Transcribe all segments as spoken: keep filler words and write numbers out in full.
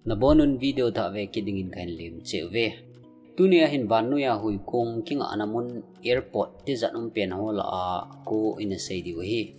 Nabonun video thah ve kit dingin kahin lemcheh uve. Tunia hin vannoiya huikong kingahna mun airport tijat um pen ho lah a ko ina sei diu ahi.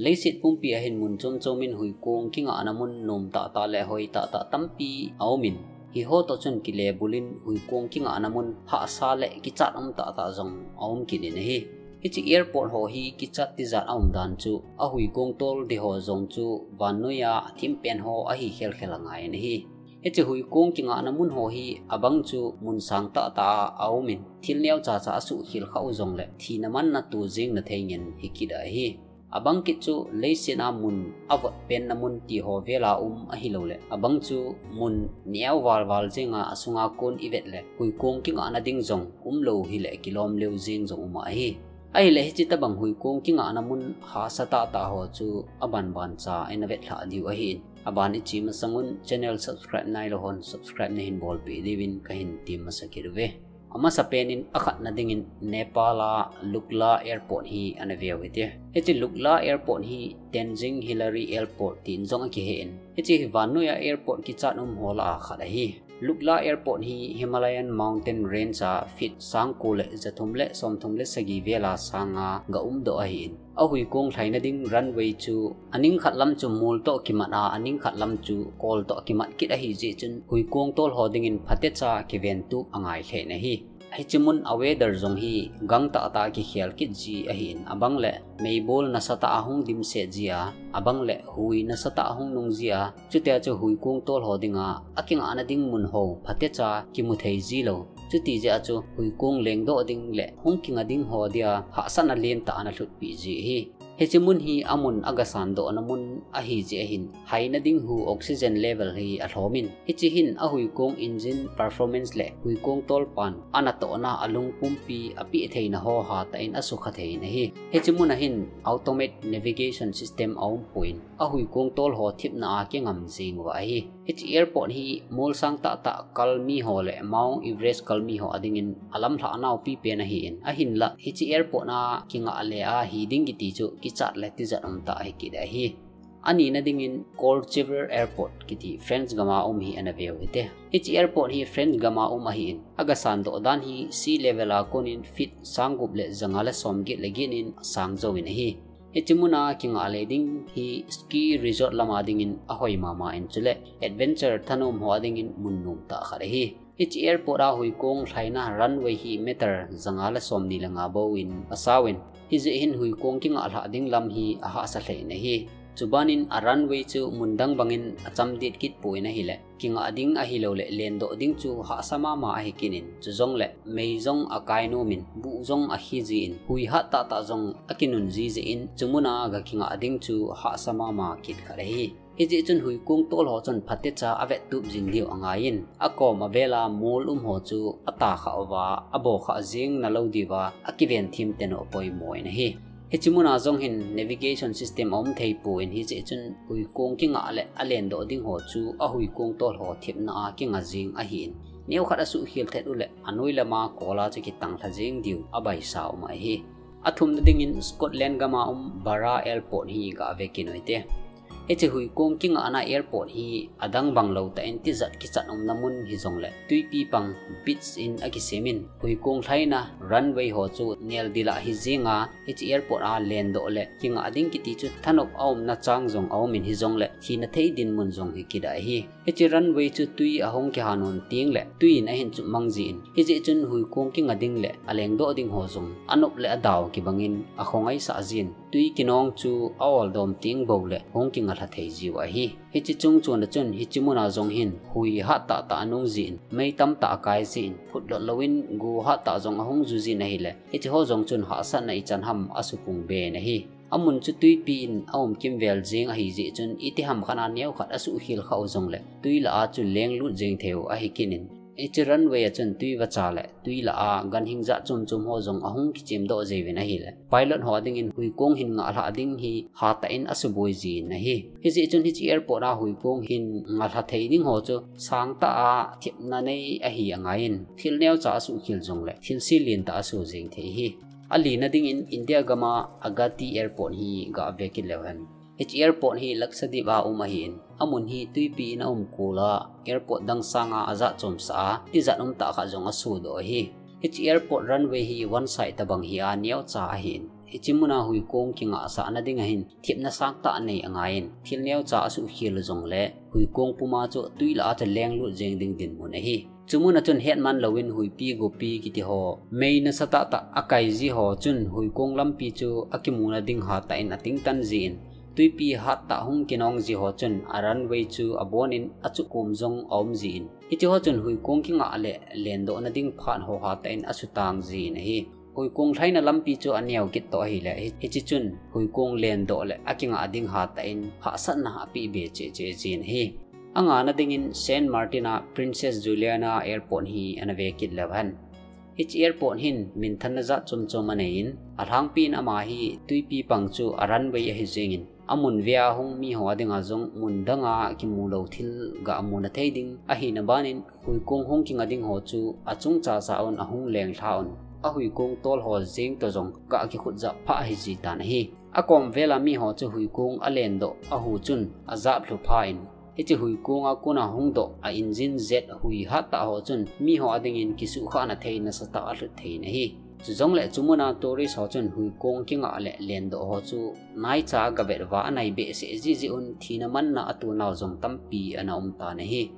Leiset pumpi a hin mun chom chom in huikong kingahna mun nom tahtah le hoi tahtah tampi aumin, hiho toh chun kile bulin huikong kingahna mun hahsa le kichat um tahtah jong aum kit in ahi. Hiche airport ho hi kichat tijat aum dan chu, a huikong tol ding ho jong chu vannoiya thim pen ho ahi khelkhel angaiyin ahi. Hiche huikong kingahna mun ho hi abang chu mun sang tahtah a aumin, thil neocha cha asuhkhel khah u jongle thina manna to jeng na thei ngen hi kit ahi. Abang kit chu leiset a mun avot penna mun ti ho vel a um ahilouleh, abang chu mun neo valval jenga asunga kon ivet le huikong kingahna ding jong umlou hile kilom leo jeng jong um ahi. Ahile hiche tobang huikong kingahna mun hahsa tahtah ho chu abanban cha ina vetlhah diu ahin, aban iche masangun channel subscribe nailou hon subscribe nahin bolpeh diuvin kahin tem masa kit uve. Amasapen in akhatna dingin Nepal a Lukla Airport hi ana veu hite. Hiche Lukla Airport hi Tenzing Hillary Airport tin jong akihen, hiche hi vannoiya airport kichat um ho lah a khat ahi. Lukla Airport hi Himalayan Mountain Range a feet sangko le jathum le somthum le sagi vel a sanga ga umdoh ahin, ahuikong lhaina ding runway chu aning khat lam chu mol toh kimat a, aning khat lam chu kol toh kimat kit ahijeh chun huikong tol ho dingin phatecha kiventup angai lheh in ahi. Hiche mun a weather jong hi gangtah tah a kikhel kit ji ahin, abang le meibol nasatah a hung dimset ji a, abang le hui nasatah a hung nung ji a, chutia chu huikong tol ho dinga akingahna ding mun ho phatecha kimu thei ji lou. Chuti jeh a chu huikong lengdoh ding le hung kinga ding ho dia hahsatna lentah ana lhutpeh ji ahi. Hiche mun hi amun aga sandohna mun ahijeh ahin, haina ding hu oxygen level hi alhomin, hiche hin ahuikong engine performance le huikong tolpan anatohna alungpumpi apeh theina ho hatah in asukha thei in ahi. Hiche mun a hin automate navigation system aumpon, ahuikong tol ho thipna a kingam jeng uva ahi. Hiche airport hi mol sang tahtah kalmi ho le Mount Everest kalmi ho adingin alamlhah nau pipen ahin, ahinlah hiche airport a kingah le ahi ding kiti chu kichat le tijat umtah ahi kit ahi. Anina dingin Courchevel Airport kiti French gama um hi ana veu hite. Hiche airport hi French gama um ahin, aga sandoh dan hi sea level a konin feet sang gup le janga le somget le get in asang jouvin ahi. Hiche muna kingah le ding hi ski resort lama dingin ahoi mama in, chule adventure thanom ho adingin mun nomtah khat ahi. Hiche airport a huikong lhaina runway hi meter janga le somni le nga bouvin asauvin, hijeh hin huikong kingah lhah ding lam hi ahahsa lheh in ahi. Chubanin a runway chu mun dang bangin achamdet kit pon ahile, kingah ding ahilouleh lendoh ding chu hahsa mama ahi kit in, chujongle mei jong akai nomin, buh jong akhi jin, hui hat tahtah jong akinun ji jeh in, chumuna ga kingah ding chu hahsa mama kit khat ahi. Hijeh chun huikong tol ho chun phatecha avettup jing diu angaiyin, akom avela mol um ho chu atakhah uva, abokhah jeng nalou diuva akiven thim teno apoimo in ahi. Hiche muna jong hin navigation system aum thei pon, hijeh chun huikong kingah le alendoh ding ho chu ahuikong tol ho thipna a kinga jeng ahin, neokhat asuhkhel thet uleh anoi lama kola chu kitanglha jeng diu abaisa um ahi. Athumna dingin Scotland gama um Barra Airport hi gave kit uhite. Hiche huikong kingahna airport hi adang bang lou tah in tijat kichat umna mun hijongle, twipi pang beach in akisemin, huikong lhaina runway ho chu neldil a hi jenga, hiche airport a lendoh le kingah ding kiti chu thanop aumna chang jong aumin, hijongle thina thei dinmun jong hi kit ahi. Hiche runway chu twi ahung kihanom tengle twi in ahin chupmang jin, hijeh chun huikong kinga ding le alengdoh ding ho jong anop le adau kibangin akhongaisah jin, twi kinong chu a-oldom teng boule hung kinga lha thei jiu ahi. Hiche chungchon a chun hiche muna jong hin hui hat tahtah anung jin, mei tamtah akai jin, phutlot louvin go hattah jong ahung ju jin ahile, hicheho jong chun hahsatna ichan ham asupung ben ahi. Amun chu twipi in aum kimvel jeng ahijeh chun, itiham khat a neokhat asuhkhel khah u jongle, twi lah a chu lenglut jeng theiu ahi kit in, hiche runway a chun twi vacha le twi lah a ganhing jat chom chom ho jong ahung kichemdoh jiuvin ahile, pilot ho adingin huikong hin ngahlhah ding hi hatah in asuboi jin ahi. Hijeh chun hiche airport a huikong hin ngahlha thei ding ho chu sangtah a thepna nei ahi angaiyin, thil neocha asuhkhel jongle thilse lentah aso jeng thei ahi. Alina dingin India gam a Agutti Airport hi gave kit leu hen. Hiche airport hi Lakshadweep a um ahin, amun hi tuipi in aum kul a, airport dang sanga ajat chomsah a, tijat umtah khat jong asodoh ahi. Hiche airport runway hi one side tabang hi a neocha ahin, hiche muna huikong kingahsahna ding ahin thepna sangtah nei angaiyin, thil neocha asuhkhel u jongle huikong puma chu twi lah a chu lenglut jeng ding dinmun ahi. Chumuna chun hetman louvin huipi gopi kiti ho, mei nasatah tah akai ji ho chun huikong lampi chu akimuna ding hatah in atingtan jin, tuipi hattah hung kinong ji ho chun a runway chu abonin achukom jong aum jin, hiche ho chun huikong kingah le lendohna ding phat ho hatah in asutang jin ahi. Huikong lhaina lampi chu aneo kit toh ahile, hiche chun huikong lendoh le akingah ding hatah in hahsatna apeh be cheh cheh jin ahi. Angana dingin Saint Martin a Princess Juliana Airport hi ana ve kit leu hen. Hiche airport hin minthanna jat chom chom aneiyin, alhangpin ama hi tuipi pang chu a runway ahi jengin, amun vea hung miho adinga jong mun danga kimulou thil gah muna thei ding ahina banin, huikong hung kinga ding ho chu achung chacha un ahung lenglha un, ahuikong tol ho jeng toh jong gah kikhutjah phah ahi jitan ahi. Akom vela miho chu huikong alendoh ahu chun ajap lhu phan, hiche huikong a kona hungdoh a engine jet hui hattah ho chun miho adingin kisuhkhahna thei nasatah alhut thei in ahi. Chujongle chumuna tourist ho chun huikong kingah le lendoh ho chu naicha gavet uva anai behseh jiji un thina manna atonau jong tampi ana umtan ahi.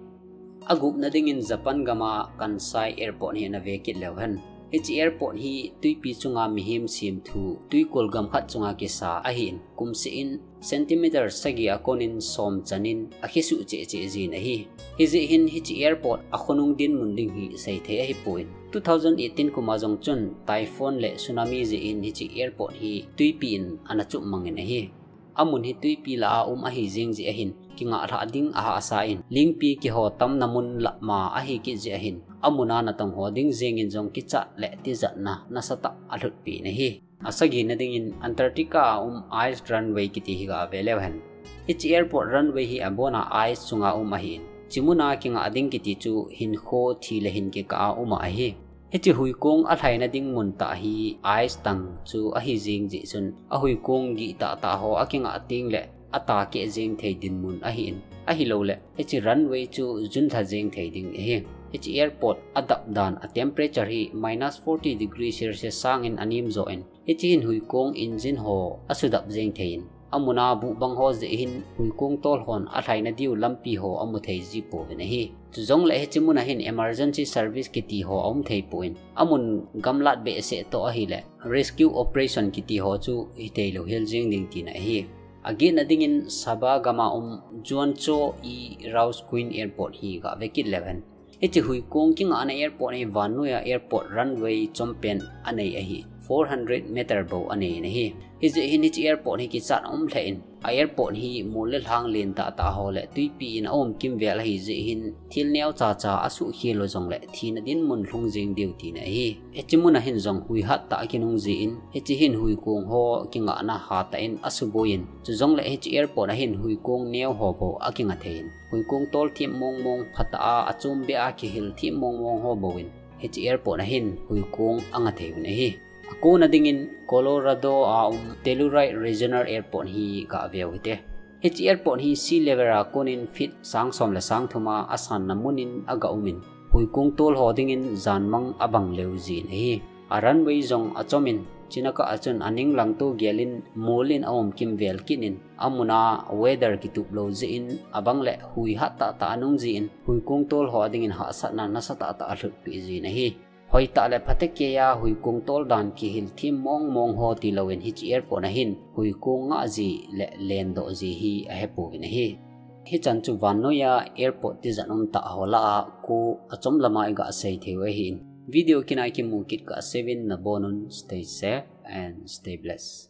Agupna dingin Japan gama Kansai Airport hi ana ve kit leu hen. Hiche airport hi tuipi chunga mihem semthu, twikol gamkhat chunga kisa ahin, kumseh in centimeter sagi a konin som chanin akisuh cheh cheh jin ahi. Hijeh hin hiche airport akhonung dinmun ding hi seithei ahipon, two thousand eighteen kuma jong chun typhoon le tsunami jeh in hiche airport hi tuipi in ana chup mangin ahi. Amun hi tuipi lah a um ahi jeng jeh ahin, kingahlhah ding ahahsa in, lingpi kiho tamna mun lah ma ahi kit jeh ahin, amuna natong ho ding jengin jong kichat le tijatna nasatah alhutpi in ahi. Asagina dingin Antarctica a um ice runway kiti hi gave leu hen. Hiche airport runway hi abona ice chunga um ahin, chimuna kingah ding kiti chu hinkho thi le hin kikah a um ahi. Hiche huikong alhaina ding mun tah hi ice tang chu ahi jeng jeh chun, ahuikong gih tahtah ho akingah tengle atah keh jeng thei dinmun ahin, ahiloule hiche runway chu junlha jeng thei ding ahi. Hiche airport adap dan a temperature hi minus forty degree Celsius sangin anem joh in, hiche hin huikong engine ho asudap jeng thei in, amuna buhbang ho jeh hin huikong tol hon alhaina diu lampi ho amu thei ji pouvin ahi. Chujongle hiche muna hin emergency service kiti ho aum thei pon, amun gamlat behseh toh ahile rescue operation kiti ho chu hithei lou hel jeng ding tina ahi. Agetna dingin Sabah gama um Guangzhou Rouse Queen Airport hi gave kit leu hen. Hiche huikong kingahna airport hi vannoiya airport runway chompen anei ahi, four hundred meter bou anei in ahi. Hijeh hin hiche airport hi kichat aum lheh in, a airport hi mol le lhang len tahtah ho le tuipi in aum kimvel ahi jeh hin thil neocha cha asuhkhel u jongle thina dinmun lhung jeng diu tina ahi. Hiche muna hin jong hui hattah akinung jin, hiche hin huikong ho kingahna hatah in asuboiyin, chujongle hiche airport a hin huikong neo ho bou akinga thei in, huikong tolthem mongmong phatah a achombeh a kihilthem mongmong ho bouvin hiche airport a hin huikong anga thei uvin ahi. Akona dingin Colorado a um Telluride Regional Airport hi gave u hite. Hiche airport hi sea level a konin feet sang som le sang thum a asanna munin aga umin, huikong tol ho dingin janmang abang leu jin ahi. A runway jong achomin, chuna kah a chun aning langto gelin mol in aum kimvel kit in, amuna weather kitup lou jeh in, abangle hui hat tahtah anung jin, huikong tol ho adingin hahsatna nasatah tah alhutpeh jin ahi. Hoitah le phatecha huikong tol dan kihilthem mongmong ho tilouvin hiche airport a hin huikong ngah ji le lendoh ji hi ahepouvin ahi. Hichan chu vannoiya airport tijat umtah ho lah a ko achom lama iga sei thei u ahin. Video kit a ikimu kit kahseuvin nabonun stay safe and stay blessed.